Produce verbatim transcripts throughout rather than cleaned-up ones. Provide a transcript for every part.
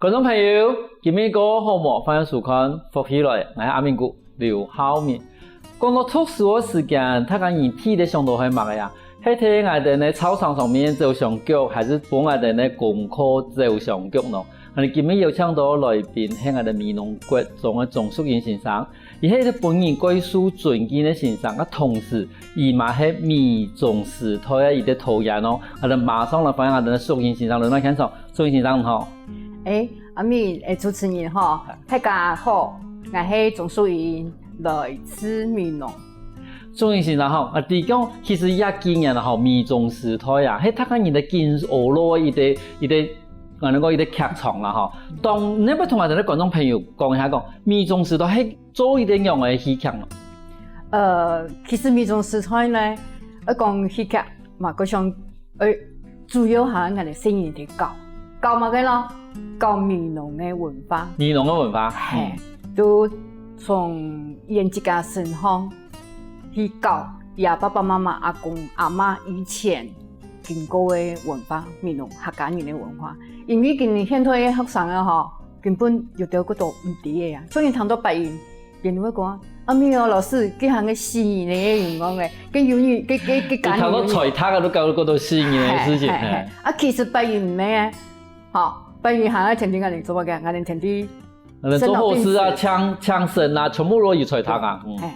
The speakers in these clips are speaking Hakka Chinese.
觀眾朋友，今晡日過好無？歡迎收看《福氣來》，𠊎係阿明哥劉浩明。講到讀書个時間，大家人第一想到係麼个啊？係在𠊎兜个操場上面走相逐，還係分𠊎兜个功課走相逐呢？𠊎兜今晡日邀請到个來賓係𠊎兜美濃國中个鍾淑英先生，佢係一個分人蓋受尊敬个先生，啊同時佢嘛係美中時代个一個導演哦。𠊎兜馬上來歡迎𠊎兜淑英先生來到現場。淑英先生你好。欸，阿明，欸，主持人吼，大家好，𠊎係鍾淑英，來自美濃。淑英先生吼，啊，你講其實這幾年吼，美中時代啊，係大家人个緊學个一個一個，𠊎兜講一個劇場啦吼。當你愛同𠊎兜个觀眾朋友講一下，講美中時代係做一個仰般个戲劇呢？呃，其實美中時代呢，愛講戲劇嘛，𠊎想，呃，主要還𠊎兜細人仔教，教麼个咯？教美濃个文化。美濃个文化，係，嗯。就從佢自家身上去教，佢爸爸媽媽、阿公阿嬤以前經過个文化，美濃客家人个文化。因為今現代个學生啊吼，根本有兜个都毋知个啊。像你聽到八音， 人會講：「阿明哦，老師，該行个四年个人講个，該有你，該該該你講到彩讀啊，都搞到四年个事情，係，係，係。」啊，其實八音毋係啊，吼，八音還愛天天恁樣做麼个？𠊎兜天天，𠊎兜做好事啊，請請神啊，全部都有彩讀啊。嗯。係，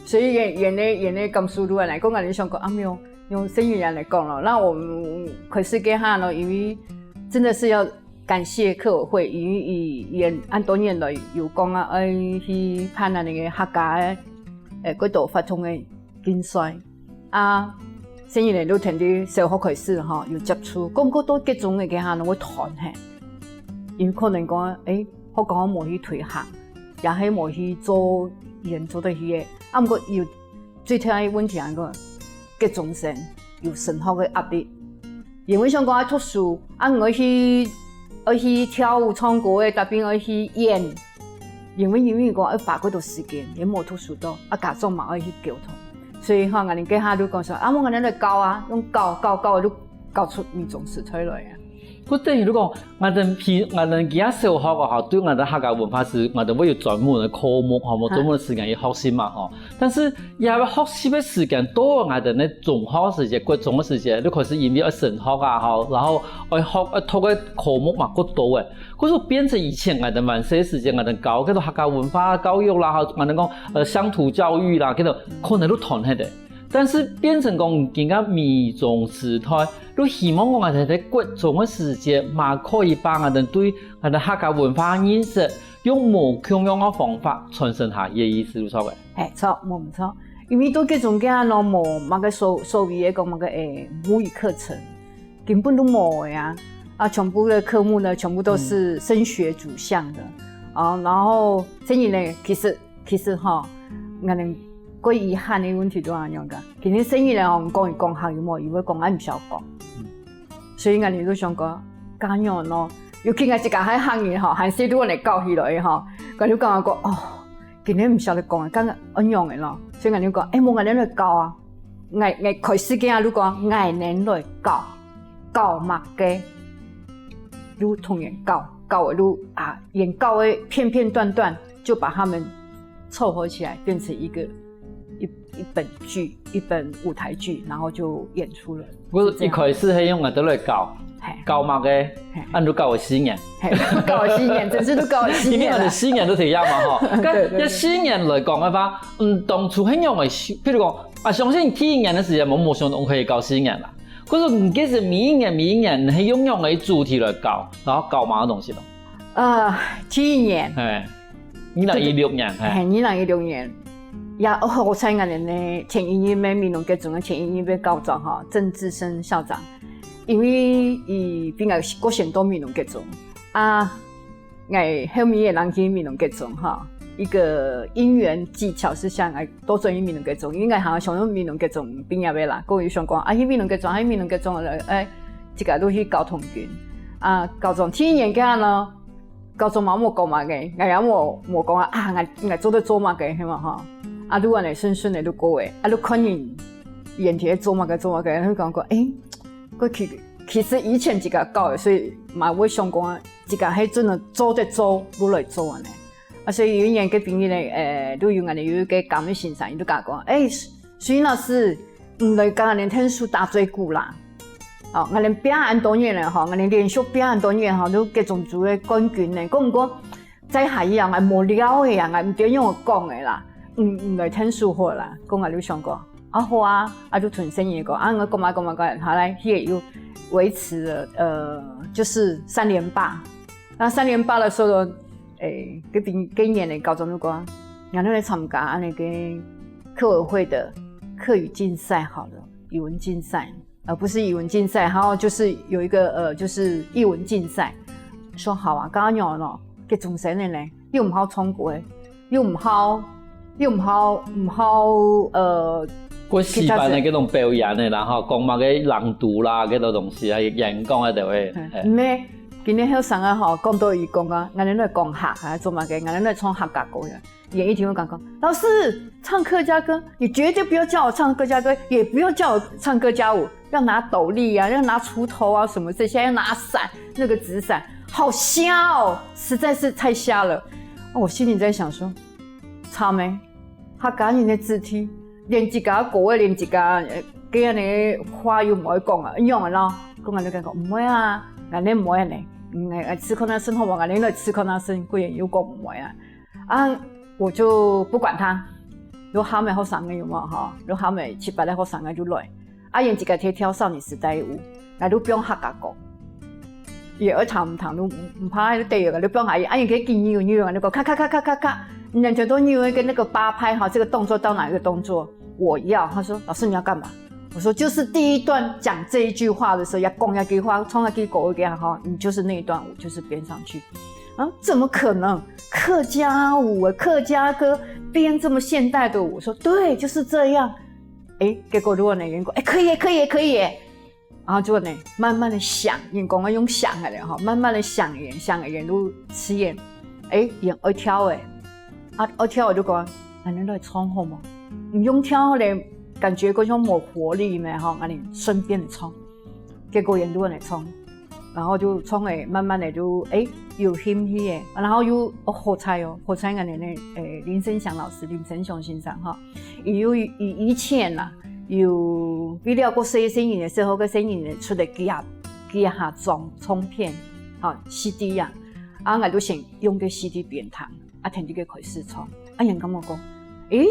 所以佢佢个佢个感受就恁樣，講𠊎兜想講：「阿明哦，用四年來講咯。」那我們開始該下咯，因為真的是要 感謝客委會，因為佢佢恁多年來有講啊，愛去辦恁樣个客家个，呃，國家活動个競賽。啊，細人仔就天天小學開始吼，有接觸，講過到國中个該下會斷忒，因為可能講，欸，學校無去推行，也係無去做佢做得去个。啊，毋過有 最大个問題係講，國中生有升學个壓力，因為想講愛讀書，啊，毋愛去愛去跳舞、唱歌个，tapi愛去演，因為因為講愛花過多時間，也無讀書到，啊，家長嘛愛去溝通，所以吼，𠊎兜該下就講說，啊，無𠊎兜來教啊，用教教教就教出美中時代來啊。 故等於你講，𠊎兜平，𠊎兜其他小學啊，吼，對𠊎兜客家文化係，𠊎兜會有專門个科目，吼，無專門个時間去學習嘛，吼。但是，這學習个時間，到𠊎兜个中學時節、國中个時節，就開始因為愛升學啊，吼，然後愛學，愛讀个科目嘛，過多誒。故所變成以前𠊎兜還細時節，𠊎兜教，叫做客家文化教育啦，吼，𠊎兜講，呃，鄉土教育啦，叫做可能都斷忒个。 但是變成講今个美中時代，就希望講𠊎兜在國中个時節，嘛可以把𠊎兜對𠊎兜客家文化認識，用無共樣个方法傳承下去个意思，有著無？係，著，無毋著。因為到國中間咯，無麼个所所謂个講麼个誒母語課程，根本都無个啊。啊，全部的科目呢，全部都是升學主項的。啊，然後所以呢，其實 其實吼，𠊎兜最遺憾个問題就恁樣个。今日細人仔吼，講一講客語無，佢會講𠊎毋曉講。所以𠊎兜就想講，家長咯，尤其𠊎自家還客語吼，還細就恁樣教起來个吼，𠊎就感覺講，哦，今日毋曉得講，感覺恁樣个咯。所以𠊎就講，誒，無𠊎兜來教啊。𠊎𠊎開始个啊，就講𠊎兜來教，教麼个？就同佢教，教个就啊，佢教个片片段段， 就把他們湊合起來，變成一個一一本劇，一本舞台劇，然後就演出了。毋過一開始係用𠊎兜來教，係。教麼个？係。恁就教了四年。係，教了四年，真係都教了四年了。因為𠊎兜四年都一樣嘛吼。對對對。該這四年來講个話，嗯，當初係仰般个，譬如講，啊，相信第一年个時間，無無想到可以教四年啦。可是你其實每一年每一年係用仰般个主題來教，然後教麼个東西咯？呃，第一年，係。 二零一六年，係。係，二零一六年，也好彩𠊎兜个前一任个美濃國中个前一任个校長吼，鄭志昇校長，因為佢比𠊎過先到美濃國中，啊，𠊎後面也人去美濃國中吼，一個因緣際巧之下，𠊎到轉去美濃國中，因為𠊎還想用美濃國中畢業个啦，過有想講，啊，去美濃國中，去美濃國中，誒，自家就去教童軍，啊，校長第一年个呢， 校長嘛無講麼个，𠊎也無無講啊，啊，𠊎𠊎做得做麼个，係嘛吼？啊，就恁樣順順个就過个，啊，就看人，人在做麼个做麼个，就感覺，誒，過去其實以前自家教个，所以嘛會想講啊，自家係真个做得做，就來做恁呢。啊，所以有一年个畢業呢，誒，就有恁呢有一个教育先生，佢就甲講，誒，水老師，毋來教恁呢𢯭手打嘴鼓啦。哦，恁呢拚恁多年了吼，恁呢連續拚恁多年吼，都各種組个冠軍呢。講毋過，再下去啊，𠊎無料个啊，𠊎毋知仰仔講个啦，毋毋來𢯭手好啦。講𠊎就想講，啊好啊，啊就同細人講，啊𠊎講嘛講嘛講，好來，佢也有維持了，呃，就是三連霸。那三連霸的時候，誒，該邊該年的高中就講，然後來參加恁呢个客委會的客語競賽好了，語文競賽。 呃，不是語文競賽，然後就是有一個呃，就是藝文競賽。說好啊，剛剛有了，該中生个呢，又毋好唱歌个，又毋好，又毋好毋好呃，國語班个該種表演个啦，吼，講麼个朗讀啦，該種東西啊，演講个就會。嗯，毋係，今年後生啊吼，講到佢講啊，𠊎等來講客啊，做麼个？𠊎等來唱客家歌呀。 也一定會講講，老師唱客家歌，你絕對不要叫我唱客家歌，也不要叫我唱客家舞，要拿斗笠啊，要拿鋤頭啊什麼這些，要拿傘，那個紙傘，好瞎哦，實在是太瞎了。哦，我心裡在想說，慘欸，客家人个子弟，連自家个歌仔，連自家个恁呢話又毋會講啊，仰仔咯？講啊，你講毋會啊，𠊎等毋會呢，嗯，試看啊，試好無？𠊎等來試看啊，試，居然又講毋會啊。 啊，我就不管他，有喊个學生个有無吼？有喊个七八个學生个就來，啊，佢自家跳少女時代个舞，𠊎就放客家歌。也愛彈毋彈都毋怕，就對个，就放下去，啊，佢个扭扭啊，就講咔咔咔咔咔咔，你看就扭一個那個八拍哈，這個動作到哪一個動作？我要，他說老師你要幹嘛？ 我說就是第一段講這一句話的時候，要講一句話，唱一句歌給他哈，你就是那一段舞，就是編上去。啊，怎麼可能？客家舞，客家歌編這麼現代的舞，我說對，就是這樣。誒，結果如果那員工，誒，可以，可以，可以，然後就呢，慢慢的想，員工要用想的了哈，慢慢的想演，想演，就試演，誒，演愛跳誒，啊，愛跳我就講，恁呢來唱好無？毋用跳咧，感覺好像無活力咩吼，恁呢順便來唱。結果佢就恁呢唱，然後就唱誒，慢慢的就誒有興趣誒，然後又哦好彩哦，好彩恁呢誒林生祥老師，林生祥先生哈，佢有以以前啦，有為了過細細人个時候，个細人个出來幾下幾下張唱片，哈CD啊，啊，𠊎就先用个CD邊彈。 啊，聽這个開始唱，啊，人感覺講，誒，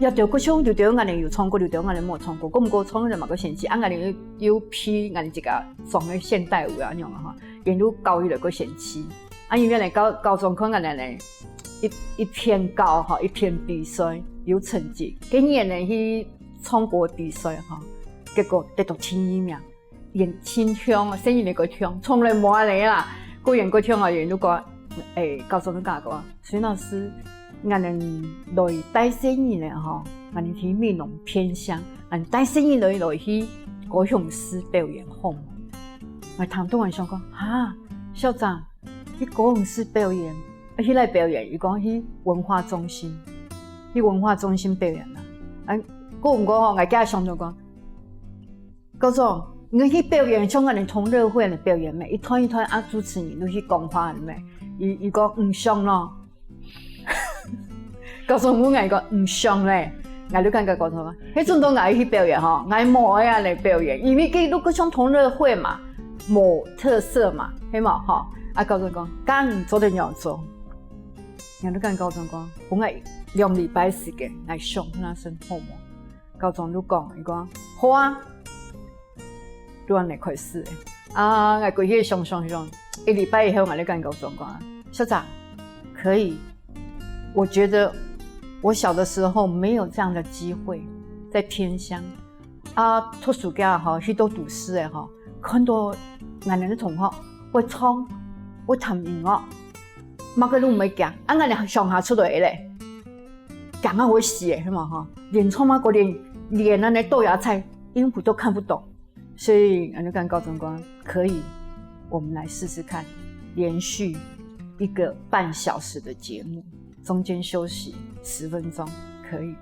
這條歌唱有條𠊎等有唱過，有條𠊎等無唱過，過毋過唱了嘛个神奇，啊，𠊎等又又配𠊎等自家裝个現代舞啊，恁樣啊哈，人就搞起來个神奇。啊，因為呢高高中看𠊎等呢，一一片搞哈，一片比賽有成績，今年呢去唱歌比賽哈，結果得到第二名。 人盡暢，細人仔个暢，從來無恁呢啦。過人个暢啊，人就講，誒，高中就講講，孫老師，𠊎等來帶細人仔吼，𠊎等去美濃偏鄉，𠊎等帶細人仔來去高雄市表演好無？𠊎聽到𠊎想講，哈，校長，去高雄市表演，啊，去哪表演？佢講去文化中心，去文化中心表演啦。啊，過毋過吼，𠊎家想著講， 高中，你去表演，像𠊎等同樂會个表演咩？一團一團啊，主持人就去講話个咩？佢佢講毋想咯。高中問𠊎講毋想咧，𠊎就感覺高中講，迄陣都𠊎去表演吼，𠊎無愛恁樣表演，因為佢都像同樂會嘛，無特色嘛，係無吼？啊，高中講，該你做得仰做？𠊎就跟高中講，分𠊎兩禮拜時間，𠊎想看下先好無？ 高中就講，佢講好啊，就恁樣開始个。啊，𠊎過去想想想，一禮拜以後，𠊎就跟高中講，校長，可以，我覺得我小的時候沒有這樣的機會，在偏鄉啊，讀書个吼，去到都市个吼，看到𠊎等个同學會唱，會彈音樂，麼个都毋會驚，啊，𠊎等鄉下出來个咧。 驚啊會死誒，係嘛吼？連唱麼个連連恁樣倒下菜，音符都看不懂，所以𠊎就跟高中講，可以，我們來試試看，連續一個半小時的節目，中間休息十分鐘，可以，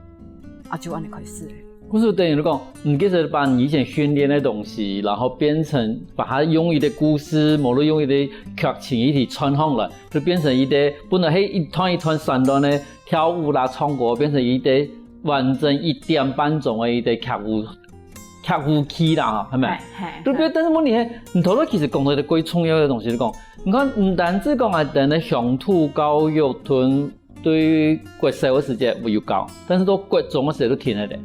啊，就恁樣開始誒。故所等於講，你其實把你以前訓練个東西，然後變成把它用一個故事，無論用一個劇情一起串上來，就變成一個本來係一段一段散亂个跳舞啦、唱歌，變成一個完整一點半鐘个一個劇舞，劇舞劇啦，係咪？嘿，就變，但是問題係，你頭頭其實講到一個最重要个東西，就講，你看，毋單止講啊，等个鄉土教育同對國小个時節會有教，但是到國中个時節就停了咧。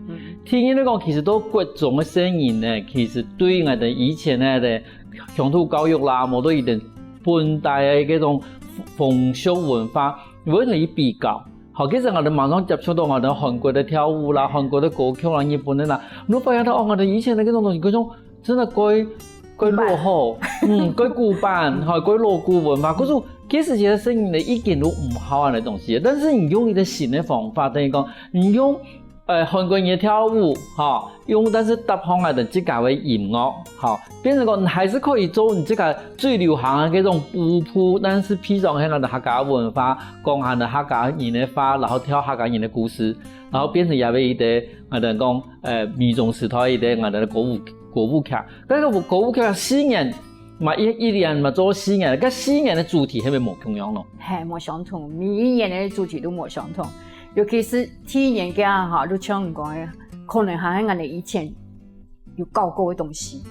第二來講，其實到國中个細人呢，其實對𠊎兜以前个鄉土教育啦，無對佢兜本地个這種風俗文化，會同佢比較。好，其實𠊎兜馬上接觸到𠊎兜韓國个跳舞啦、韓國个歌曲啦、日本个啦，你會發現到哦，𠊎兜以前个這種東西，這種真个蓋蓋落後，嗯，蓋古板，吼，蓋老古文化。可是其實這些聲音呢，已經都毋好恁个東西，但是你用一個新个方法，等於講你用呃韓國人个跳舞，吼，用但是搭上𠊎兜自家个音樂，吼，變成講你還是可以做你自家最流行个這種舞步，但是配上𠊎兜客家文化，講𠊎兜客家人个話，然後跳客家人个故事，然後變成也有一個𠊎兜講 呃，美濃時代个𠊎兜个歌舞歌舞劇，該个歌舞劇四年嘛，一一年嘛做四年，該四年个主題係毋係無共樣咯？嘿，無相同，每一年个主題都無相同。尤其是第一年个吼，就像你講个，可能還係𠊎兜以前有教過个東西，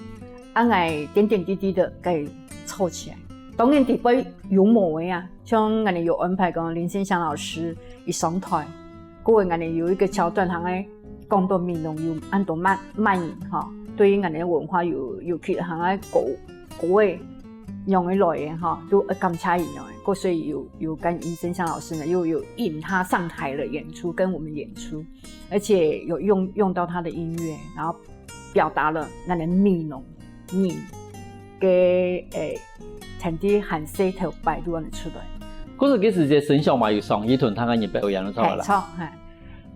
啊，𠊎點點滴滴个該湊起來。當然底背有無个啊，像𠊎兜有安排講林盛香老師佢上台， 過後𠊎兜有一個橋段，還愛講到美濃有恁多閩閩人吼，對於𠊎兜个文化有有去還愛歌歌个用个來个吼，都感謝佢用个，過所以有有跟林盛香老師呢，又有引他上台了演出，跟我們演出，而且有用用到他的音樂，然後表達了𠊎兜美濃人个誒，曾經還細頭擺都恁樣出來。可是其實這盛香嘛有上去同大家人表演了，著啦。嘿，著，嘿。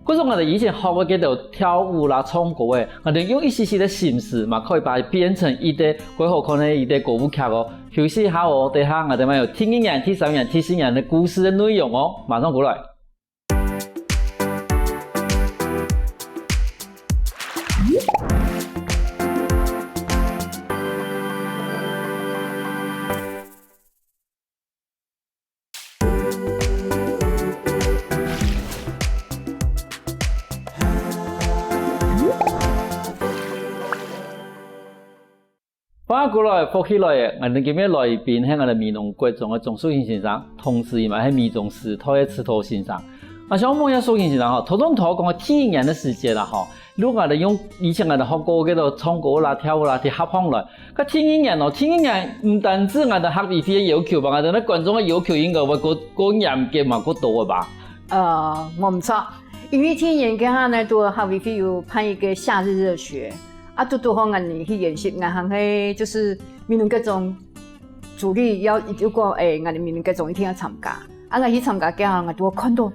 可是𠊎兜以前學个該兜跳舞啦、唱歌个，𠊎兜用一息息个心思嘛，可以把它變成一個蓋好看个一個歌舞劇哦。休息一下哦，等下𠊎兜還有第二年、第三年、第四年个故事个內容哦，馬上過來。 歡迎過來，福氣來了！𠊎兜今晡日來賓係𠊎兜美濃國中个鍾淑欣先生，同時佢嘛係美濃師大个指導先生。啊，想問一下淑欣先生吼，頭先頭講个第一年个時節啦吼，如果𠊎兜用以前𠊎兜學過个該兜唱歌啦、跳舞啦，去合上來，該第二年哦，第二年毋單止𠊎兜客委會个要求吧，𠊎兜个觀眾个要求應該會過過嚴格嘛，過多个吧？呃，無毋著，因為第一年該下呢，都客委會有辦一個夏日熱血，啊，都都好𠊎兜去演習，𠊎還係就是美濃國中主力要，如果誒，𠊎兜美濃國中一定要參加，啊，𠊎去參加該下，𠊎都看到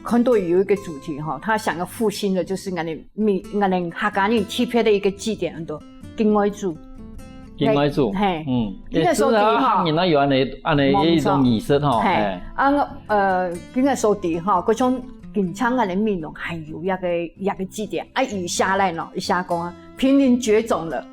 看到有一個主題吼，他想要復興的就是𠊎兜美𠊎兜客家人特別的一個祭典，很多敬愛祖。敬愛祖，嘿，嗯，應該說也是啊，敬吼客人啊有恁樣恁樣一種儀式吼，嘿，嘿，啊，呃，應該說的吼，各種緊張𠊎兜美濃還有一個一個祭典，啊，以下來呢，以下講啊，瀕臨絕種了，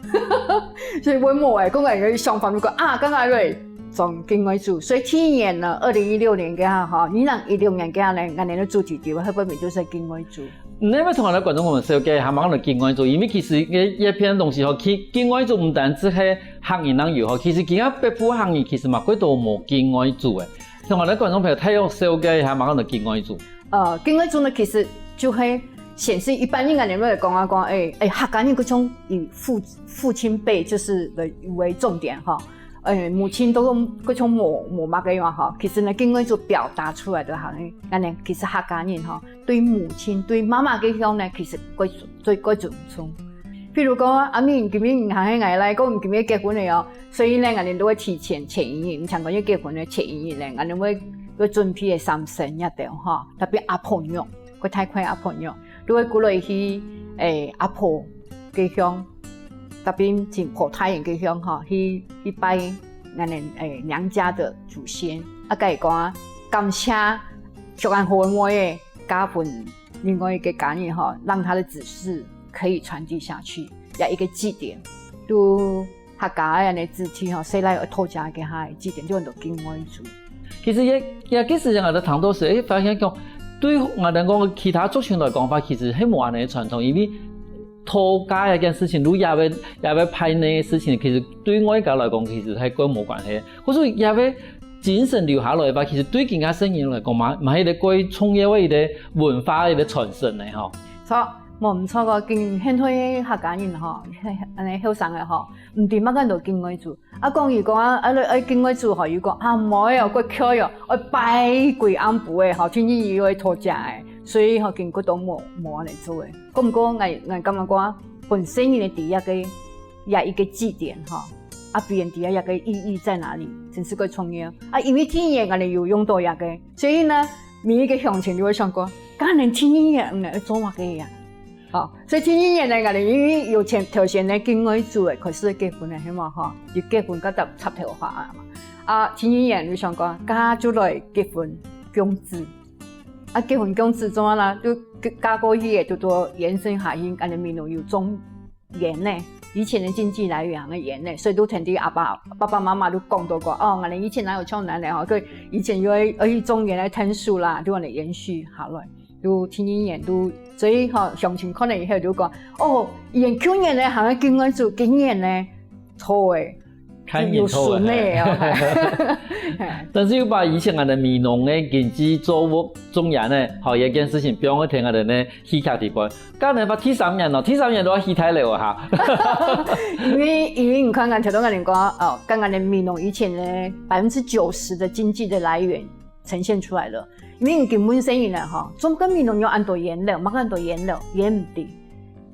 所以我無誒，講个有想法，如果啊，剛剛瑞種敬愛祖，所以第一年呢，二零一六年該下吼，二零一六年該下呢，𠊎兜个主題就係分明就是敬愛祖。 你要不要同𠊎兜觀眾朋友紹介一下麼个敬愛祖？因為其實這這片東西吼，敬敬愛祖毋單止係客人人有吼，其實今下北部客人其實嘛，幾多無敬愛祖誒。同𠊎兜觀眾朋友大約紹介一下麼个敬愛祖。呃，敬愛祖呢，其實就係顯示一般人來講啊講，誒誒，客家人各種以父父親輩就是為為重點吼，誒，母親都各種無無麼个嘛吼。其實呢，敬愛祖表達出來的哈，誒，𠊎兜其實客家人吼，對母親、對媽媽个鄉呢，其實蓋最蓋尊重。譬如講，阿姆，今日你還係𠊎來講，你今日結婚了哦，所以呢，𠊎兜都會提前前一日，你像講要結婚的前一日呢，𠊎兜會會準備个三牲這兜吼，特別阿婆肉，个大塊阿婆肉，都會過來去誒阿婆个鄉，特別真婆大人个鄉吼，去去拜𠊎兜誒娘家的祖先，啊，該講啊，感謝 著恁好个妹仔，嫁分另外一個家人吼，讓他的子嗣可以傳遞下去，也一個祭典，都客家个恁樣子弟吼，細倈愛討食个下个祭典，就很多敬愛祖。其實也，也其實𠊎兜聽到時，誒，發現講，對𠊎兜講其他族群來講法，其實係無恁樣个傳統，因為討家這件事情，如果也會，也會拜年个事情，其實對外家來講，其實係較無關係。或者也會精神留下來吧，其實對今下細人來講嘛，嘛係一個較重要个一個文化个一個傳承呢，吼。著，無毋著个，今現代个客家人吼，恁樣後生个吼，毋知麼个安到敬愛祖。啊，講佢講啊，啊，愛敬愛祖吼，佢講啊，無哦，過𤸁哦，愛拜歸暗晡个吼，天光日又愛討食个，所以吼，今過都無，無恁樣做个。過毋過，𠊎，𠊎感覺講，分細人仔知這個，也一個祭典吼，啊，分人知這個意義在哪裡，真係較重要。啊，因為天光日𠊎兜有用到這個，所以呢，每一個鄉親就會想講，今年天光日𠊎兜愛做麼个呀？ 好，所以天光日呢，𠊎兜因為有前，頭先呢，敬愛祖个開始結婚个，係無吼？有結婚該搭插頭花啊嘛。啊，天光日就想講，該就來結婚供子。啊，結婚供子做麼个啦？就嫁，嫁過去个，就多延伸下去，𠊎兜美濃有種菸仔。以前个經濟來源个菸仔，所以都跈等阿爸，爸爸媽媽都講到過，哦，𠊎兜以前哪有像恁樣吼，佢以前有愛，愛去種菸仔、𢯭手啦，就恁樣延續下來。 就天光日就，所以吼，鄉親看了以後就講，哦，以前舊年呢，還愛敬愛祖，今年呢，錯誒，看年頭啊，有損誒哦。但是又把以前𠊎兜美濃个經濟作物種菸仔，吼，這件事情放在𠊎兜个戲劇裡背。該恁樣吧，第三年咯，第三年都愛起大樓啊哈。因為，因為你看，𠊎頭先𠊎兜講，哦，剛剛的美濃以前呢，百分之九十的經濟的來源呈現出來了。 因為你今問細人仔吼，做麼个美濃有恁多菸樓，麼个恁多菸樓，菸毋知。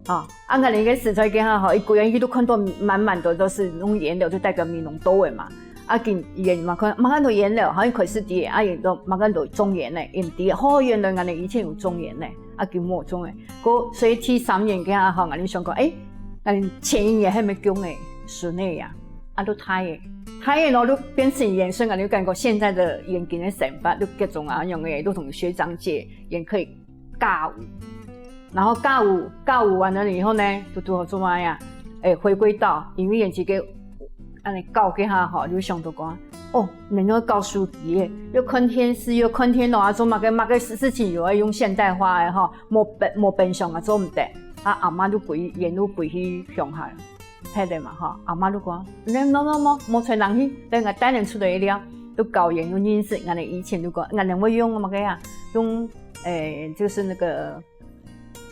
啊，啊，𠊎兜个時代个下吼，一歸下去都看到滿滿的都是那種菸樓，就代表美濃多个嘛。啊，今，佢嘛看，麼个恁多菸樓，好像開始知，啊，佢都麼个恁多種菸呢，佢毋知。哦，原來𠊎兜以前有種菸呢，啊，今無種誒。故所以第三年个下吼，𠊎兜想講，誒，𠊎兜前一年還無種誒，筍誒呀。 啊，都大个，大个咯，都變成菸，所以𠊎就感覺現在的菸根个生活都各種啊，用个都同學長姐菸可以共舞，然後共舞，共舞完了以後呢，就拄好做麼个呀？誒，回歸到，因為菸這個，恁樣搞个下吼，就想到講，哦，能夠搞手機耶，又看電視，又看電腦啊，做麼个，麼个事，事情又愛用現代化个吼，無本，無本相啊，做毋得。啊，阿媽就歸，菸就歸去鄉下。 忒个嘛吼，阿媽就講，你莫莫莫，莫帶人去，等𠊎帶人出來了，就教人有認識，𠊎兜以前就講，𠊎兜會用麼个啊？用，誒，就是那個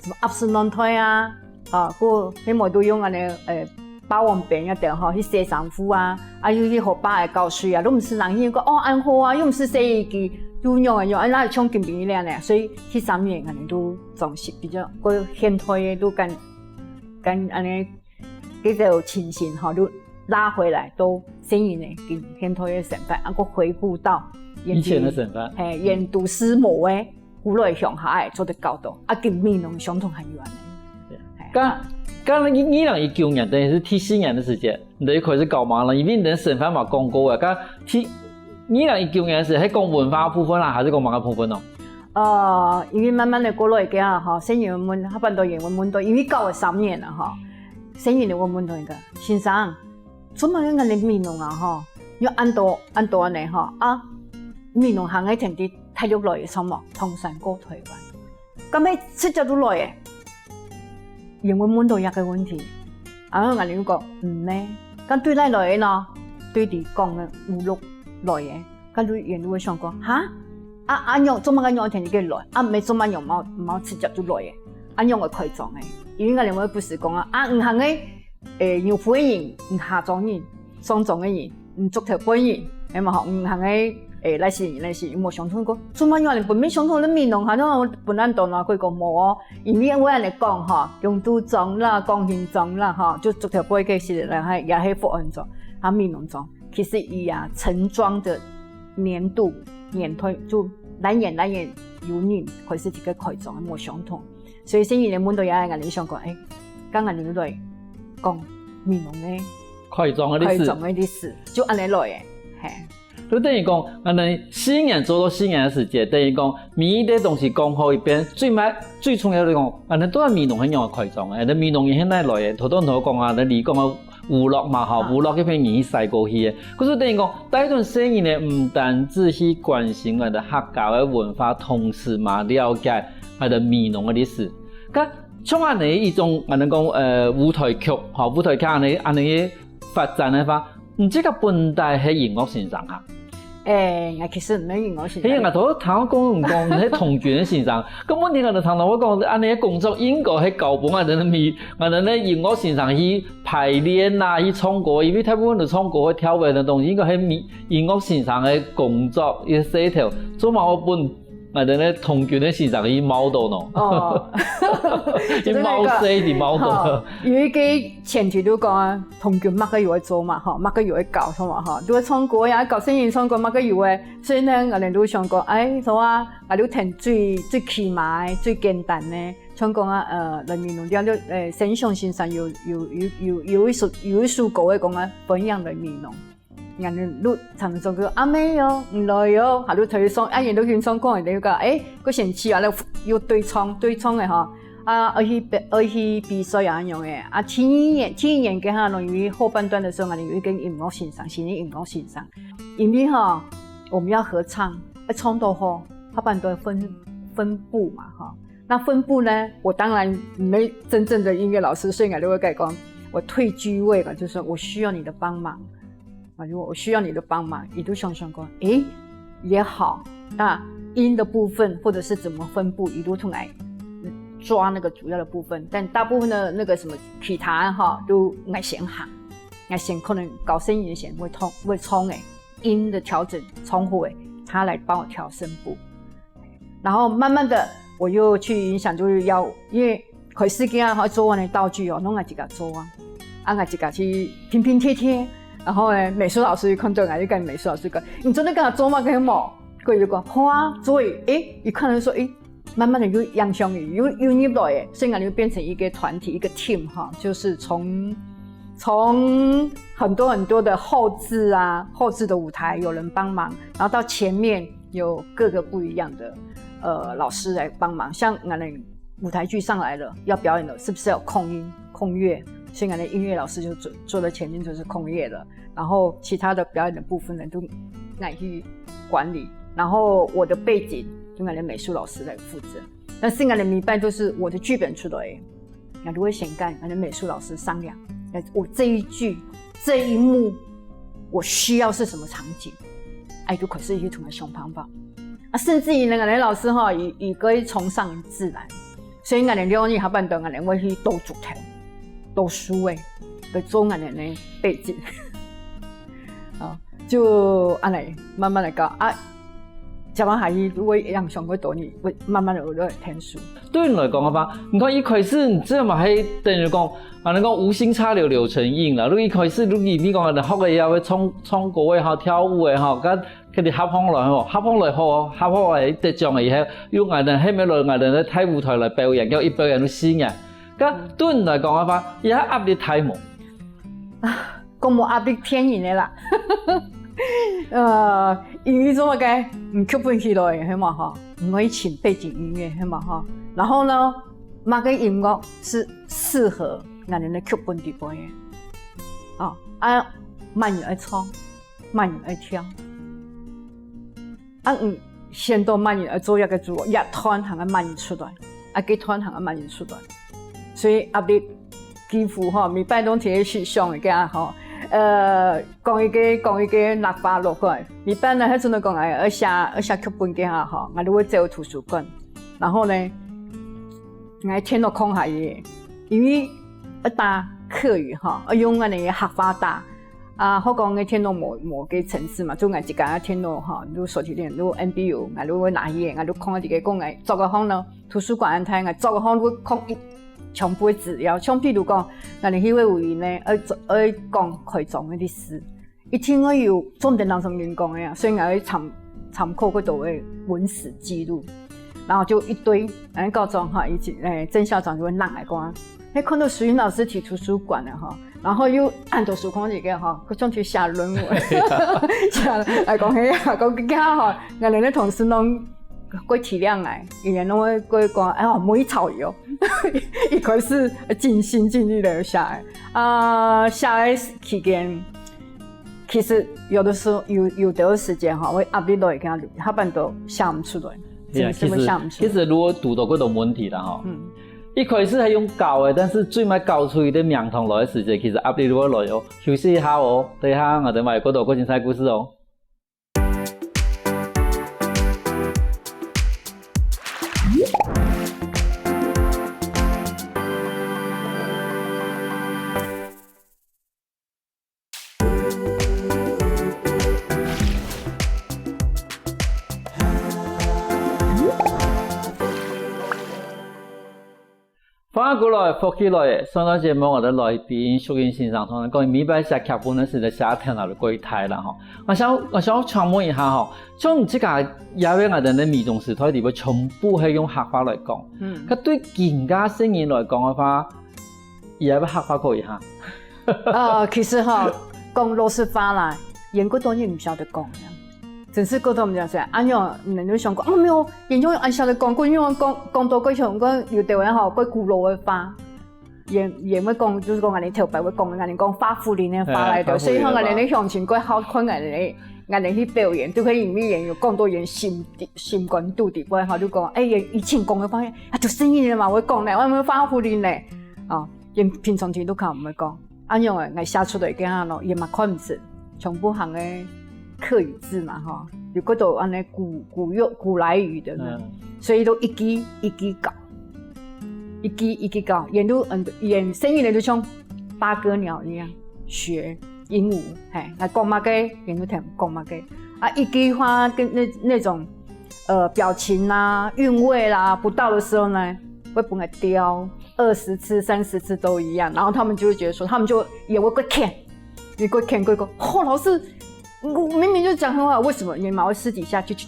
什麼鴨屎卵袋啊，啊，過，彼無都用恁樣，誒，霸王餅啊，等吼，去洗衫褲啊，啊，又去河壩个搞水啊，都毋使人去講，哦，恁好啊，又毋使洗衣機，就用啊用，啊，那像今晡日恁樣呢，所以第三年可能都總是比較，過現代个都跟，跟恁樣 這種情形吼，就拉回來到細人仔个現代个生活，啊，過回顧到以前个生活。嘿，原都市無个，古來鄉下个做得搞到，啊，今美濃相同還有恁樣。對。嘿。該，該二零一九年，等於是第四年个時間，你就開始搞嘛了，因為你个身份嘛廣告啊，該第，二零一九年是，係講文化部分啦，還係講麼个部分哦？呃，因為慢慢个過來个啊，吼，細人問，下半到人問問到，因為搞了三年了吼，細人仔問問到一個，先生，做麼个𠊎兜美濃啊吼，有恁多恁多恁樣吼，啊，美濃還係天天大陸來个，像無唐山過台灣，敢係直接就來个？人會問到這個問題，啊，𠊎兜講，毋係，敢對哪來个呢？對你講个烏鹿來个。 該就人就會想講，哈？啊，恁樣做麼个仰天天來？啊，毋係做麼个仰無，無直接就來个？恁樣會開莊个。因為𠊎兜會不時講啊，啊，你行个，誒，牛埔个人，你下莊人，上莊个人，你竹頭背人，係嘛吼？你行个，誒，哪時人，哪時人，無相同講，做麼个仰分明相同个美濃，還要分恁多呢？佢講無哦，因為𠊎恁樣講吼，永都莊啦，廣興莊啦，吼，就竹頭背个時啦，還也係福安莊，啊，美濃莊。 其實佢啊，成莊个年度、年代就來年來年有人開始一個開莊个無相同。所以細人仔問到這，𠊎兜想講，誒，該𠊎兜來講美濃个開莊个歷史。開莊个歷史，就恁樣來个，嘿。就等於講，𠊎等四年做到四年个時節，等於講每一個東西講好一遍，最尾最重要个講，𠊎等到底美濃係仰般開張个，𠊎等美濃人係哪來个？頭頭頭講啊，𠊎等講个部落嘛吼，部落該片人去徙過去个。可是等於講，帶等細人呢，毋單止去關心𠊎等客家个文化，同時嘛了解𠊎等美濃个歷史。該像恁呢一種，𠊎等講呃舞台劇吼，舞台劇恁呢恁呢个發展个話，你這個本底係音樂先生哈？誒，𠊎其實毋係音樂先生。係啊，𠊎頭頭聽講講你係童軍个先生，根本你可能聽到我講，恁呢个工作應該係交分𠊎等个美，𠊎等个音樂先生去排練啊，去唱歌，因為大部分都唱歌會跳舞个東西，應該係美音樂先生个工作，一个事頭，做麼个分𠊎等个童軍个先生去冒到呢？哦，去冒死，去冒到。有一个前提就講啊，童軍麼个又會做嘛，吼，麼个又會搞，係嘛，吼，就會唱歌呀，搞細人唱歌，麼个又會，所以呢，𠊎等就想講，哎，好啊，𠊎就聽最最起碼个、最簡單个，像講啊，呃，人民農調就，呃，先生先生有有有有有一首有一首歌會講啊，分享人民農。 人就常常講阿妹哦，毋來哦，下就推送，啊，人都輕鬆講，人就講，哎，个神奇啊，又對唱對唱个吼，啊，愛去比愛去比賽啊，恁樣个，啊，第二年第二年个哈，因為後半段个時候，𠊎有一个音樂先生，新个音樂先生，因為哈，我們要合唱，要唱到吼，後半段分分部嘛哈，那分部呢，我當然沒真正的音樂老師，所以𠊎就會跟講，我退居位嘛，就是說我需要你的幫忙。 啊，如果我需要你的幫忙，你都想想看，誒，也好，那音的部分或者是怎麼分布，你都同來抓那个主要的部分，但大部分的那个什么其他哈，都愛先行，愛先可能搞生意先會通會衝誒，音的调整冲火誒，他来帮我调声部。 然后慢慢的我又去影响，就是要因为开始个啊，做完的道具哦，弄来自家做啊，啊，来自家去拼拼贴贴，然后呢，美术老师一看到，就跟美术老师讲，你真的跟他做吗？跟我，过就讲好啊，所以诶，一看就说诶，慢慢的有影响力，有有入来诶，所以感觉变成一个团体，一个 team 哈，就是从从很多很多的后置啊，后置的舞台有人帮忙，然后到前面 有各个不一样的呃老师来帮忙，像俺的舞台剧上来了，要表演了，是不是要控音、控乐？所以俺的音乐老师就坐坐在前面，就是控乐的，然后其他的表演的部分呢，都拿去管理。然后我的背景就俺的美术老师来负责，但是俺的每擺都是我的剧本出来， 那就會先跟那个美术老师商量，那我这一句、这一幕，我需要是什么场景，哎，就开始去同他想办法。啊，甚至于呢，那个老师哈，也也可以崇尚自然，所以俺两个下半段，俺会去多竹头、多树诶，来做俺的背景。啊，就按呢慢慢来搞啊。 接下去，如果影响过多，你会慢慢的有个天数。对你来讲个话，你看一开始你这嘛系等于讲，啊，你讲无心插柳柳成荫啦。你一开始你你讲个学个也会唱唱歌也好，跳舞也好，跟跟你合行来吼，合行来好，合行来得奖以后，有俺等后面来俺等在大舞台来表演，要一表演就四年。个对你来讲个话，也压力大无？ 讲无压力骗人的啦。呃，因为做么个？嗯，剧本起来，系嘛吼？唔可以请背景音乐，系嘛吼？然后呢，么个音乐是适合俺人的剧本底背的？哦，啊，慢人爱唱，慢人爱跳。啊，嗯，先到慢人爱做一个主，一段行个慢人出来，啊，几段行个慢人出来。所以压力 几乎吼，每摆拢提起想个吼，呃，讲一个讲一个落花落过来，每摆呢，迄阵讲哎，要写要写剧本个哈吼，我都会走图书馆，然后呢，我电脑空下去，因为要打客语哈，要用俺个客话打。啊，好讲个电脑无无个程式嘛，就俺自家个电脑哈，就手提电脑，就N B U，俺就会拿去，俺就空个一个讲哎，做个好呢，图书馆安排，俺做个好就空一 全部个资料，像譬如讲，咱个迄个委员呢，爱做爱讲开张个历史，一定要有重点当中人讲个啊，所以我要参参考过多个文史记录。然後就一堆，然後告狀哈，以前，欸，鄭校長就會拿來講，欸，看到淑英老師去圖書館了哈，然後又恁多書空一个哈，佢想去寫論文，寫來講，嘿呀，講，你看哈，𠊎等个同事攏過體諒來，以前攏會過講，哎喲，莫去吵伊哦。一開始盡心盡力个寫个，啊，寫个期間，其實有的時候，有，有的時間哈，會壓力落去，下班都寫毋出來。 真的是會想毋出。其實，其實如果堵到這種問題啦吼，嗯。一開始還用搞的，但是最尾搞出一個名堂來的時間，其實壓力就會來哦。休息一下哦，等一下𠊎等還有更多更精彩故事哦。 歡迎過來，福氣來了！上段節目𠊎等來賓淑英先生同𠊎講，每擺寫劇本个時節，寫頭腦就過大啦吼。𠊎想，𠊎想請問一下吼，像你自家也係𠊎等个美濃時代裡背全部係用客話來講，嗯。該對今下細人來講个話，也係客話過一下。 呃，其實哈，講老實話啦，𠊎等當然毋曉得講呀。真係𠊎等毋曉得，恁樣人就想講，哦，沒有，𠊎等恁曉得講，因為講，講到過像講有的人吼，過古老个話，也，也會講，就是講𠊎等頭擺會講，𠊎等講花福林个話來的，嘿，所以吼，花福林个話。𠊎等个鄉親過好看𠊎等个，𠊎等去表演，就可以因為𠊎等有講到𠊎等心底，心肝肚底背，吼，就講，哎，𠊎等以前講个話，啊，就細人仔嘛，會講呢，𠊎等花福林呢，哦。 連平常時都看毋會講。恁樣个，𠊎寫出來个啊咯，也嘛看毋識，全部行个客語字嘛吼，有幾多恁呢古，古用，古來語的呢，嗯。所以都一句一句教，一句一句教，𠊎等都，嗯，𠊎等細人仔就像八哥鳥一樣學鸚鵡，嘿，𠊎講麼个，𠊎等都聽講麼个。啊，一句話跟那，那種，呃，表情啦、韻味啦不到的時候呢，會分𠊎刁。 二十次、三十次都一樣，然後他們就會覺得說，他們就也會過譴，也過譴，過講，哦，老師，我明明就講很好，為什麼你們會私底下就，就，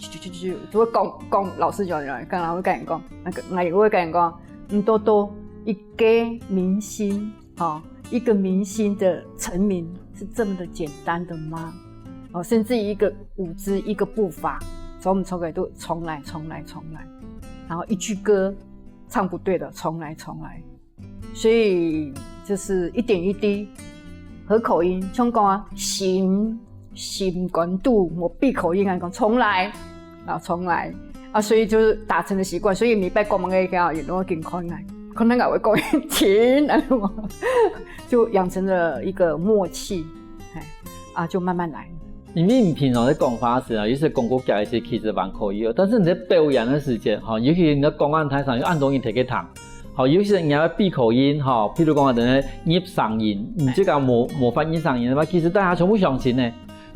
就會講，講老師講講，然後會跟人講，那個，那也會跟人講，嗯，多多，一個明星，哦，一個明星的成名是這麼的簡單的嗎？哦，甚至於一個舞姿、一個步伐，從頭到尾都重來、重來、重來，然後一句歌唱不對的，重來、重來。 所以就是一點一滴，合口音，像講啊，心，心肝肚，無閉口音，恁講，重來，啊，重來，啊，所以就是打成了習慣，所以每擺講麼个，𠊎也都會緊看來，可能𠊎會講停，就養成了一個默契，哎，啊，就慢慢來。因為你平常在講話時啊，有時講過假一些，其實還可以哦，但是你在表演的時間，哈，尤其你在講台上，有恁多人在該聽， 好，有些人也會閉口音，吼，譬如講，等於入聲音，你這個無，無發入聲音个話，其實大家全部相信呢。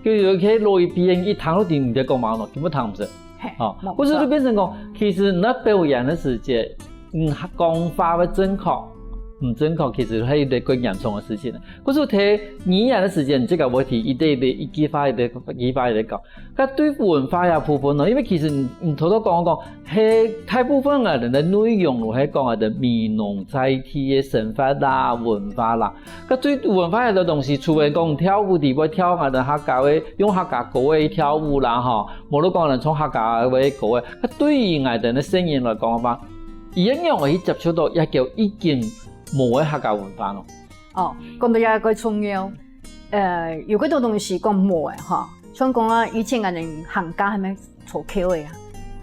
就有一些老一輩人一聽到底你在講麼个，根本聽毋識。嘿，吼，無錯。或者就變成講，其實你在表演个時節，嗯，講話會正確，毋正確，其實係一個更嚴重个事情。可是在語言个時節，你這個問題一直一直，一句話一直，一句話一直講。 該對文化个部分呢，因為其實你，你頭頭講講，係大部分个人个內容都係講个美濃在地个生活啦、文化啦。該對文化个東西，除了講跳舞之外，跳𠊎等客家个，用客家歌个跳舞啦，吼，無論講人唱客家个歌个，該對於𠊎等个細人來講个話，佢仰會去接觸到這個已經無个客家文化咯？哦，講到這個重要，呃，有幾多東西講無个吼， 像講啊，以前𠊎等行街係毋係坐轎个啊，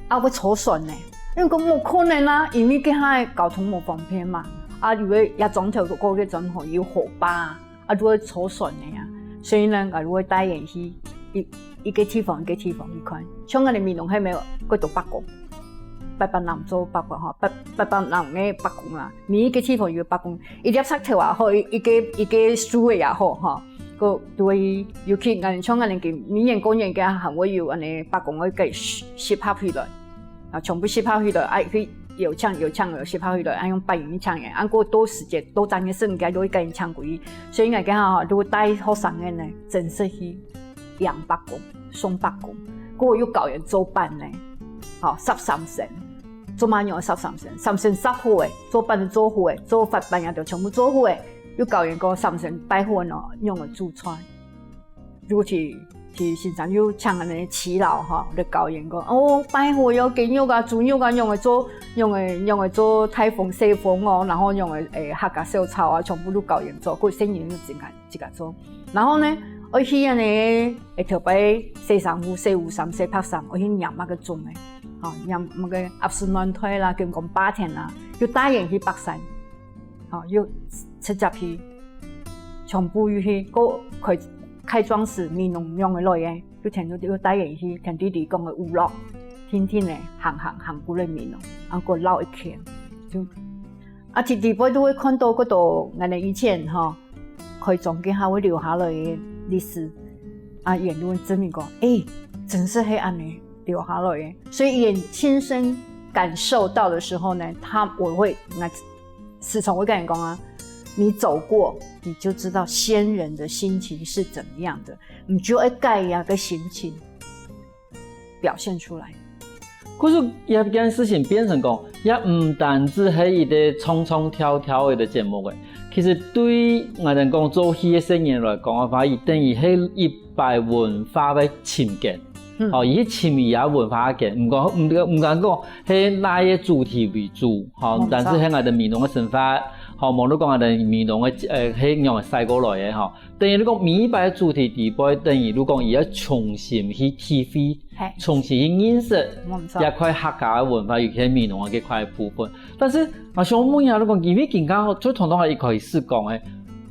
啊會坐船呢，因為講無可能啊，因為該下个交通無方便嘛，啊有个也庄頭過該庄吼有河壩啊，啊就會坐船个啊，所以呢，𠊎就會帶佢去一，一個地方一個地方去看，像𠊎等美濃係毋係有幾多伯公，八百零做伯公吼，八，八百零个伯公啊，每一個地方有伯公，一粒石頭也好，一，一個，一個樹仔也好吼， 个對，尤其𠊎等像𠊎等今明年過年个還會有恁呢伯公个該集合起來，啊全部集合起來，啊去邀請邀請个集合起來，啊用八音請个，啊過到時節到正个時間，就會跟人請過去。所以𠊎个吼，如果帶學生个呢，真係去迎伯公、送伯公，過又教人做伴呢，吼，十三聲。做麼个愛煠三牲，三牲煠好个，做粄做好个，做發粄也都全部做好个，又教𠊎講三牲拜火哦，仰仔煮菜。就去去先生又請恁呢耆老吼，來教𠊎講，哦，拜火愛雞肉啊、豬肉啊，仰仔做，仰仔仰仔做大風細風哦，然後仰仔誒客家小炒啊，全部都教𠊎做，過細人就自家自家做。然後呢，愛去恁呢，誒頭擺洗衫褲、洗雨衫、洗白衫，愛去拈麼个種誒，吼，拈麼个鴨屎卵苔啦，跟講八田啦，又帶𠊎去北山。 吼，又直接去，全部又去，過開開莊時，美濃仰仔來个，又聽到又帶𠊎去，聽弟弟講个有落，定定仔行行行過來美濃，啊，過繞一圈，就啊，直直背都會看到，過到𠊎等以前吼，開莊該下會留下來个歷史，啊，𠊎等就會證明講，誒，真實係恁呢留下來个，所以𠊎等親身感受到的時候呢，他我會，𠊎 時常會跟人講啊，你走過，你就知道先人的心情是怎麼樣的，你就會該樣个心情表現出來。可是這件事情變成講，也毋單止係一個唱唱跳跳个節目誒，其實對𠊎等講做戲个細人來講个話，佢等於係一擺文化个尋根。 嗯。哦，佢尋佢个文化根，毋講毋毋敢講係哪一個主題為主，吼，無錯。但是係𠊎等美濃个生活，吼，無論講𠊎等美濃个，呃，係仰仔徙過來个，吼。等於你講每一擺个主題底背，等於你講佢愛重新去體會，嘿。重新去認識，無錯。這塊客家个文化，尤其係美濃个這塊部分。但是，啊，想問一下，你講，因為今下最傳統个一開始講个，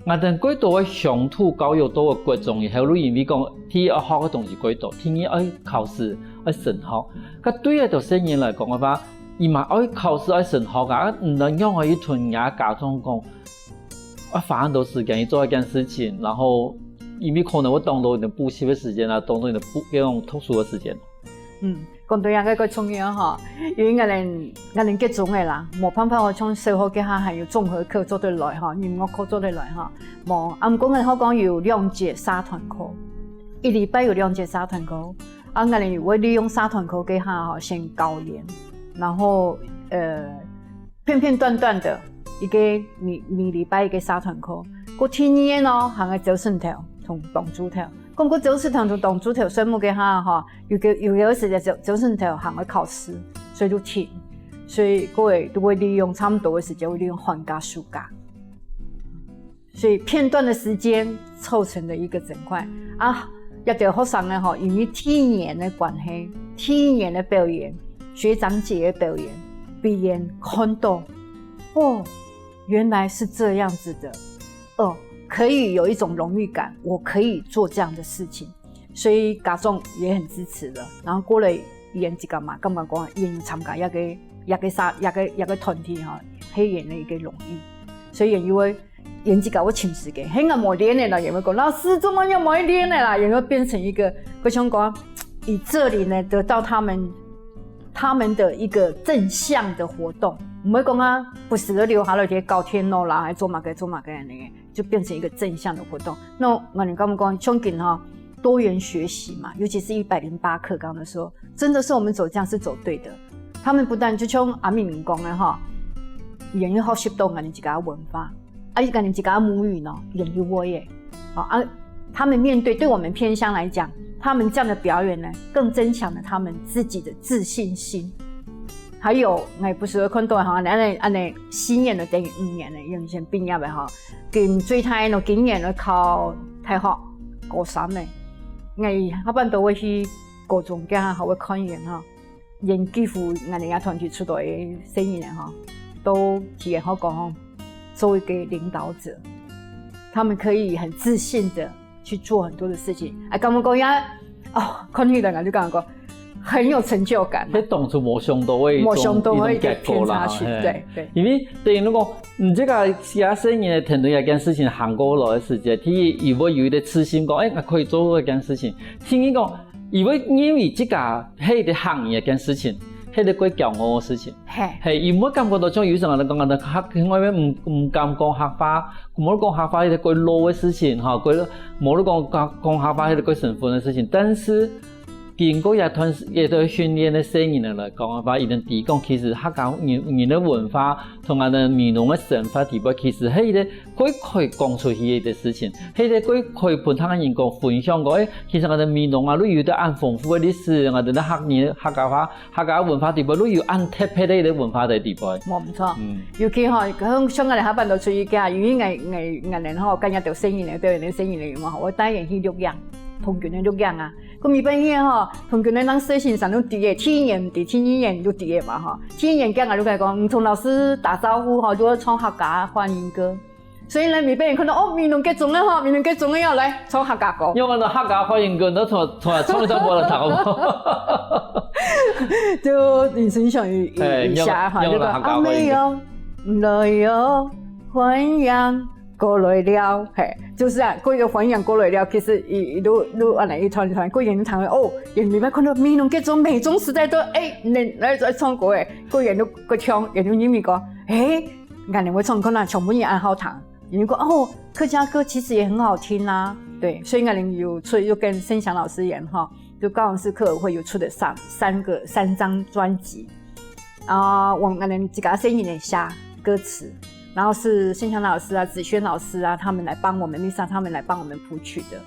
𠊎等過多个鄉土教育到个國中以後，就因為講，第一愛學个東西過多，第二愛考試、愛升學。該對這兜細人來講个話，佢嘛愛考試、愛升學啊，毋然仰仔去同人家家長講，愛花恁多時間去做一件事情，然後因為可能會擋到你个補習个時間啊，擋到你个補，該種讀書个時間。 嗯，講到這個過重要吼，因為𠊎等𠊎等國中个啦，無辦法吼，像小學該下還有綜合課做得來吼，音樂課做得來吼，無，啊，毋過𠊎等學校有兩節社團課，一禮拜有兩節社團課，啊，𠊎等有會利用社團課該下吼，先教演，然後，呃，片片段段个一個每每禮拜一個社團課，過第二個呢，還愛朝晨頭同當晝頭。 講過朝晨頭同當晝頭睡目該下吼，有个有个時節朝朝晨頭還愛考試，所以就停，所以各位都會利用差不多个時間，會利用寒假、暑假，所以片段个時間湊成个一個整塊啊。這兜學生呢吼，因為第一年个關係，第一年个表演，學長姐个表演，別人看到，哦，原來是這樣子的，哦，可以有一種榮譽感，我可以做這樣的事情。 所以家長也很支持了。然後過了演這個嘛，感覺講演參加一個一個啥一個一個團體哈，係演了一個榮譽，所以演因為演這個我請時間，很難無練的啦，也會講老師怎麼又沒練的啦，也會變成一個，我想講，以這裡呢得到他們他們的一個正向的活動，毋會講啊，不時的留下來去搞天咯啦，還做麼个做麼个呢？ 就變成一個正向的活動。那𠊎等感覺講，像今哈多元學習嘛，尤其是一百零八課綱的時候，真的是我們走這樣是走對的。他們不但就像阿明明講的哈，也有學習到𠊎等自家文化，啊，𠊎等自家母語呢，也有會耶。好啊，他們面對對我們偏鄉來講，他們這樣的表演呢，更增強了他們自己的自信心。還有，𠊎不時會看到哈，恁呢恁呢四年了等於五年了，因為以前畢業了哈， 今最大个喏，今年愛考大學，高三个。𠊎下半都會去高中，該下會看佢等哈，佢等幾乎𠊎等這團體出來个細人仔哈，都佢等好講吼，做一個領導者，他們可以很自信的去做很多的事情。哎，感覺講呀，哦，看起來𠊎就感覺講很有成就感啊。該當初無想到會，無想到會一種，一種結果啦，一個偏差去，嘿。對，對。因為等於講， 嗯，這個寫生人个團隊這件事情行過來个時節，第一，佢會有一個自信講，哎，𠊎可以做這件事情。第二講，佢會認為自家係一個行業个事情，係一個過驕傲个事情。嘿。嘿，佢毋會感覺到像有時候人講，人客，外面毋，毋敢講客話，毋好講客話，係一個過low个事情，哈，過，無論講，講，講客話，係一個過生份个事情。但是，經過這段時，這段訓練个細人仔來講个話，佢等知講，其實客家人，人个文化同𠊎等美濃个生活底背，其實係一個可以，可以講出去个一個事情，係一個可以，可以分客人講分享講，誒，其實𠊎等美濃啊，都有得恁豐富个歷史，𠊎等个客人、客家話、客家文化底背，都有恁特別个一個文化在底背。無毋著。嗯。尤其吼，像，像𠊎等下班都出去行，因為𠊎，𠊎，𠊎等吼，跟人兜細人仔，表演个細人仔有無？𠊎帶佢去錄影，童軍个錄影啊。 過每擺去吼，同佢等人細先生都知个，第一年毋知，第二年就知个嘛吼。第一年間啊，就跟佢講，嗯，同老師打招呼吼，就愛唱客家歡迎歌。所以呢，每擺人看到，哦，美濃國中个吼，美濃國中个要來唱客家歌。用个客家歡迎歌，你唱，唱，唱一段無人聽過。就人生想一，嘿，一下哈，用，用就講，客家歡迎歌。阿妹喲，毋來喲，歡迎 過來了，嘿，就係啊，過一個歡迎過來了，其實佢，佢都，都恁樣一團一團，過一個人聽，哦，佢明白看到美濃國中、美中時代都，誒，來，來，來唱歌誒，過一個人都，過唱，佢就認為講，誒，恁樣會唱歌哪全部人恁好聽，因為講，哦，客家歌其實也很好聽啊，對，所以𠊎等有出，又跟盛祥老師演哈，就高雄市客委會有出的三，三個，三張專輯。 啊，𠊎，𠊎等自家細人仔寫歌詞，然後是盛祥老師啊、子軒老師啊，他們來幫我們，Lisa 他們來幫我們譜曲的。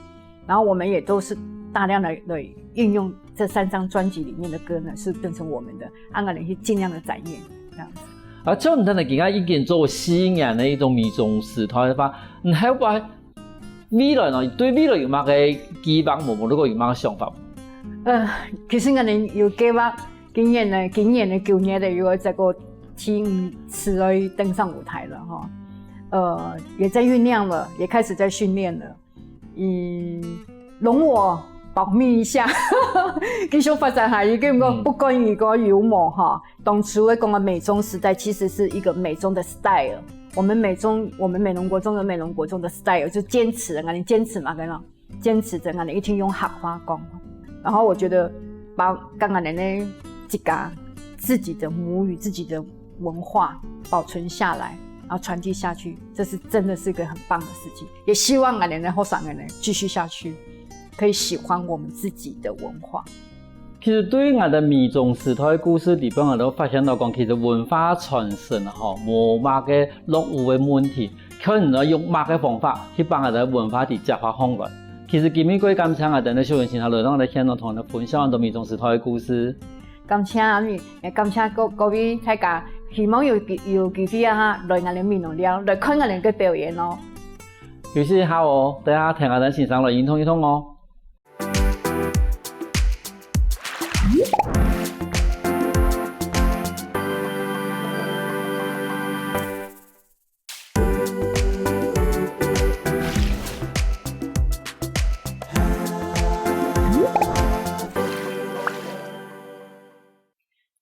然後我們也都是大量的，來運用這三張專輯裡面的歌呢，是變成我們的，啊，𠊎等去盡量的展現，這樣子。啊，照你等个經驗，已經做四年个一種美中時代个話，你後擺 未來呢，對未來有麼个計畫無？無，如果有麼个想法？呃，其實𠊎等有計畫，今年呢，今年个九月个，又愛再過第五次來登上舞台了哈。呃，也在醞釀了，也開始在訓練了。嗯，容我保密一下，繼續發展下去，跟你講，嗯。不管如果有無哈， 當初會講的美中時代其實是一個美中的 style。我們美中，我們美濃國中有美濃國中的 style，就堅持，𠊎等堅持嘛，對嗎？堅持著𠊎等一定用客話講。然後我覺得把，把𠊎等呢，自家，自己的母語、自己的文化保存下來，然後傳遞下去，這是真的是一個很棒的事情。也希望𠊎等呢，後生人呢，繼續下去，可以喜歡我們自己的文化。 其實對𠊎等美中時代个故事裡背，𠊎都發現到講，其實文化傳承吼，無麼个落伍个問題，看你愛用麼个方法去把𠊎等文化去接發上來。其實今日過感謝𠊎等个秀文先生來到𠊎等現場同𠊎等分享恁多美中時代个故事。感謝阿咪，也感謝各，各位大家，希望有機，有機會啊，來𠊎等美濃尞，來看𠊎等个表演哦。休息一下哦，等下聽𠊎等先生來運動運動哦。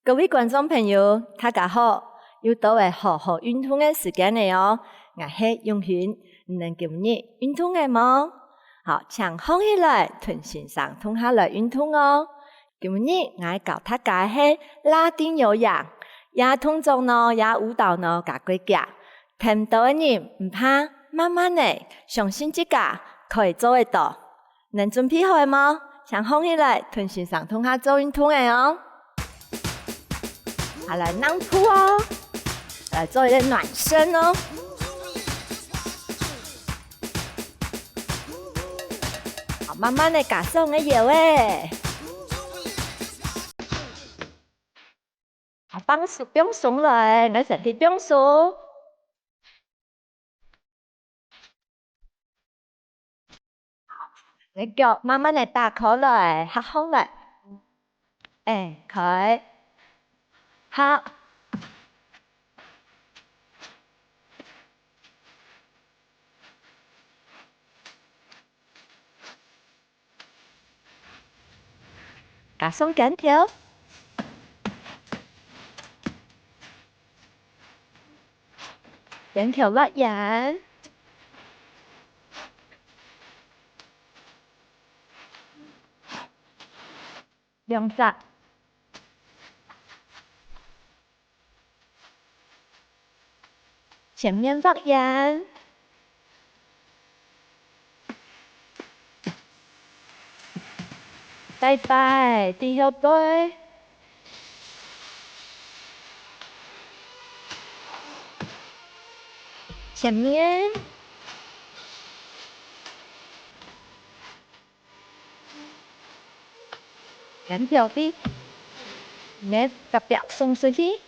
各位觀眾朋友，大家好！又到了好好運動个時間了哦！𠊎係永興，你等今日運動了無？好，請䟘起來，同先生共下來運動哦！今日𠊎教大家个係拉丁有氧，這動作呢，這舞蹈呢，較過遽。 聽毋到个人毋怕，慢慢仔，相信自家，可以做得到。你等準備好了無？請䟘起來，同先生共下做運動了哦。好，來讓步哦，來做一個暖身哦。好，慢慢仔加鬆个腰仔。 啊，放鬆，放鬆來，來身體放鬆。好，你腳慢慢仔打開來，合䟘來。哎，開，合。 加鬆肩頭，肩頭畫圓，兩隻。 前面畫圓。拜拜，對後背。前面。肩胛位，你个隔壁送出去。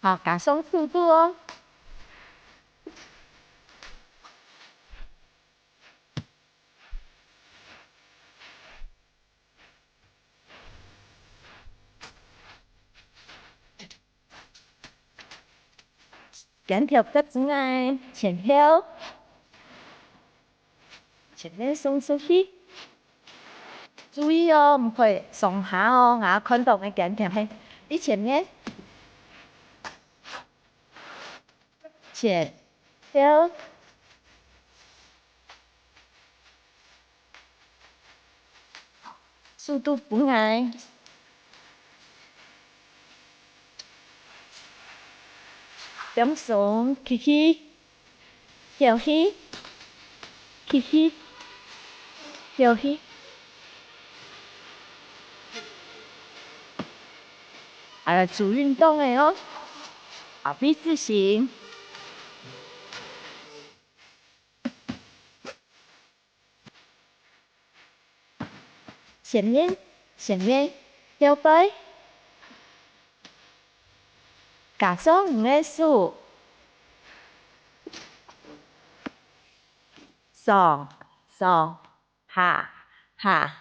好，加上速度哦。 肩胛夾等个前後，前面送出去。注意哦，毋可以上下哦，𠊎看到个肩胛係一前面，前後。 速度分𠊎。放鬆，吸氣，敨氣，吸氣，敨氣。啊，來做運動个哦，後背直伸。 前面，前面，後背。加上你个手。上，上，下，下。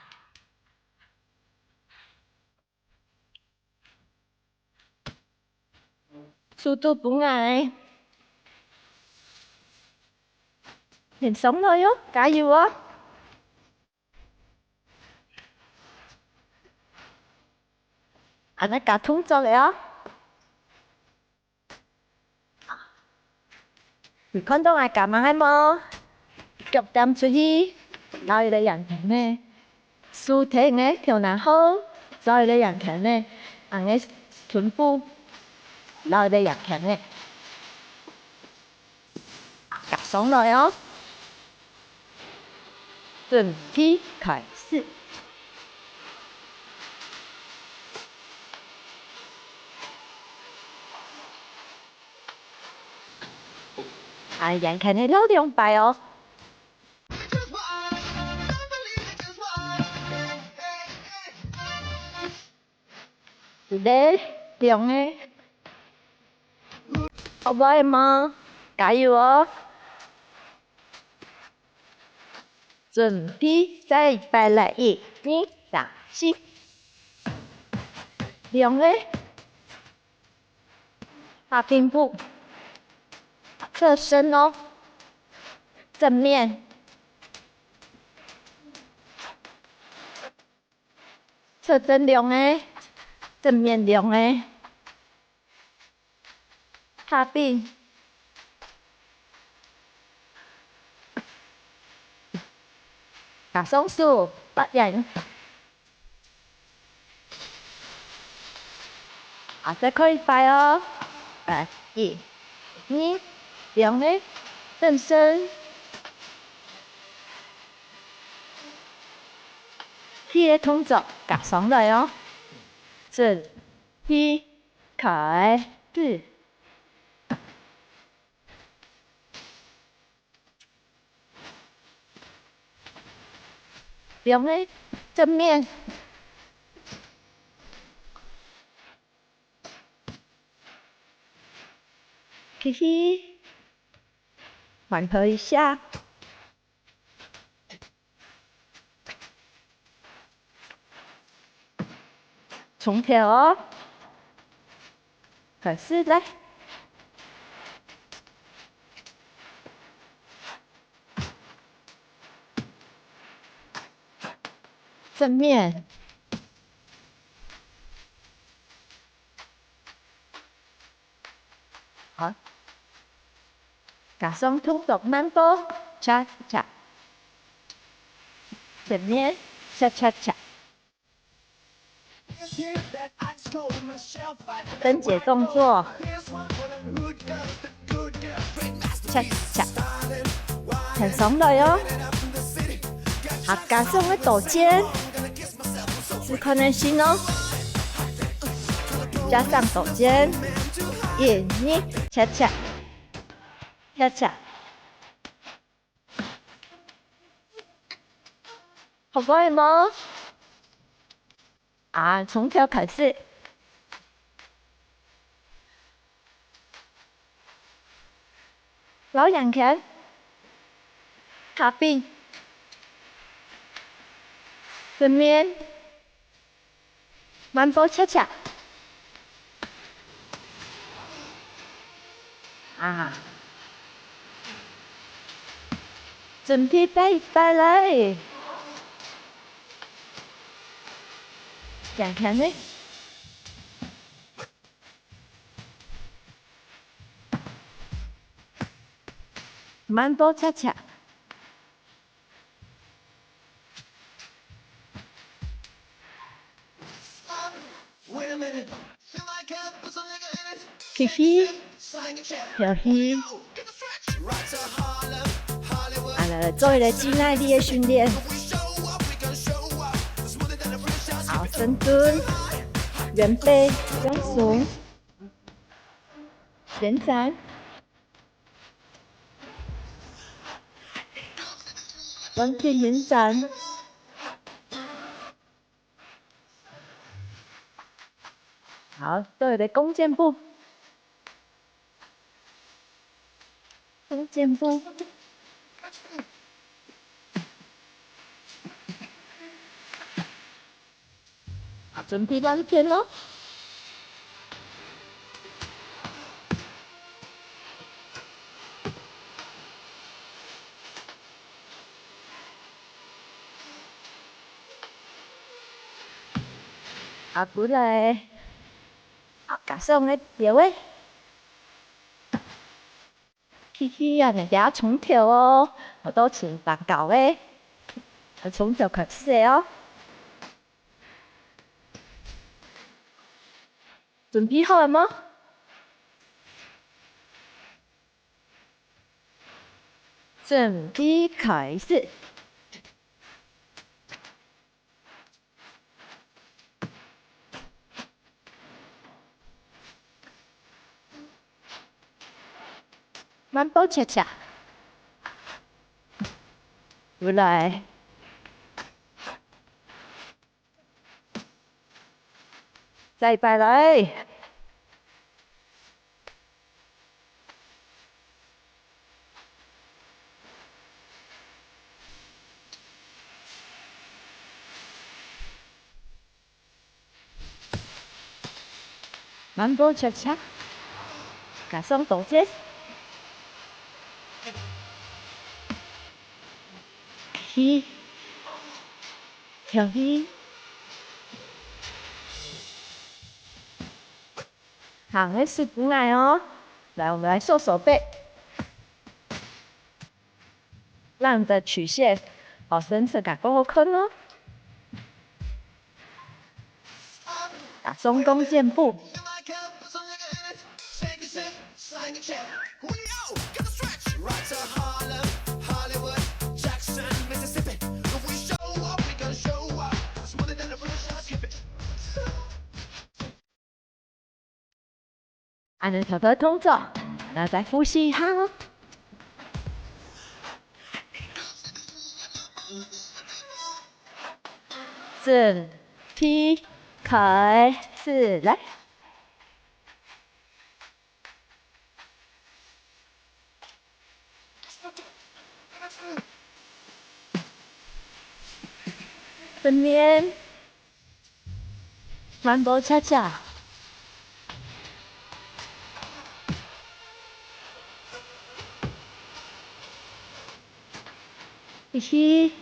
速度分𠊎。緊上來哦，加油哦！恁呢加動作个哦。 你看到𠊎加麼个無？腳踮出去，摎一個圓圈仔。手提你个頭那項，摎一個圓圈仔。恁呢臀部，摎一個圓圈仔。加上來哦。 準備開始。啊，圓圈仔繞兩擺哦。 一個，兩個。學會無？加油哦！準備，再一擺來，一、二、三、四。兩個。下背部。側身哦。正面。 側正兩個，正面兩個。下背。加上手，發圓。啊，再看一擺哦。來，一、二、兩個，正身。 四個動作加上來哦。準備，開始。兩個正面。吸氣，緩和一下。 從頭哦，開始來。正面。 好，加上動作慢步，恰恰，前面，恰恰恰。分解動作，恰恰，很鬆的哦。客家上个倒肩，試看个心哦。加上倒肩，一、二，恰恰，恰恰。好過無？ 啊，從頭開始。摎兩拳，下背，正面，慢步恰恰。 啊，準備拜拜來。看看呢。慢步恰恰。 吸氣，敨氣。啊，來，來做一個肌耐力个訓練。好，深蹲，圓背，放鬆，伸展。 完全延展。好，做一個弓箭步。弓箭步。 準備亂片囉。啊，過來。啊，加上个腰仔。 吸氣啊，你這下從頭哦，學到盡搞笑个，從頭開始个哦。準備好了無？準備開始。 慢步恰恰。過來。再一擺來。 慢步恰恰，加上動作。吸，敨氣。行个十步內哦。來，我們來瘦手背。 讓你的曲線哦，伸直感過好看哦。打鬆弓箭步。恁樣頭頭動作，那再複習一下哦。準備開始，來。 正面，慢步恰恰。吸氣。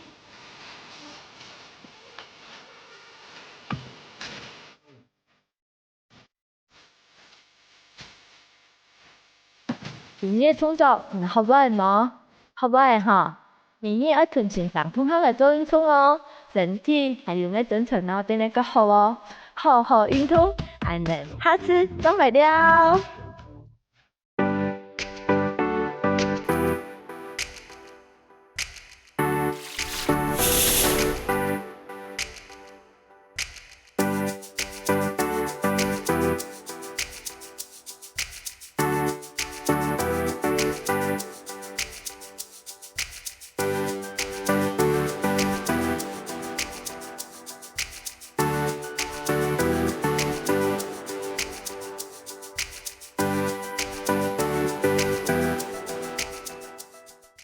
今日動作你學會無？學會吼，明日愛同先生共下來做運動哦，身體還有你个精神哦，變得較好哦。好好運動，恁呢，下次再會了。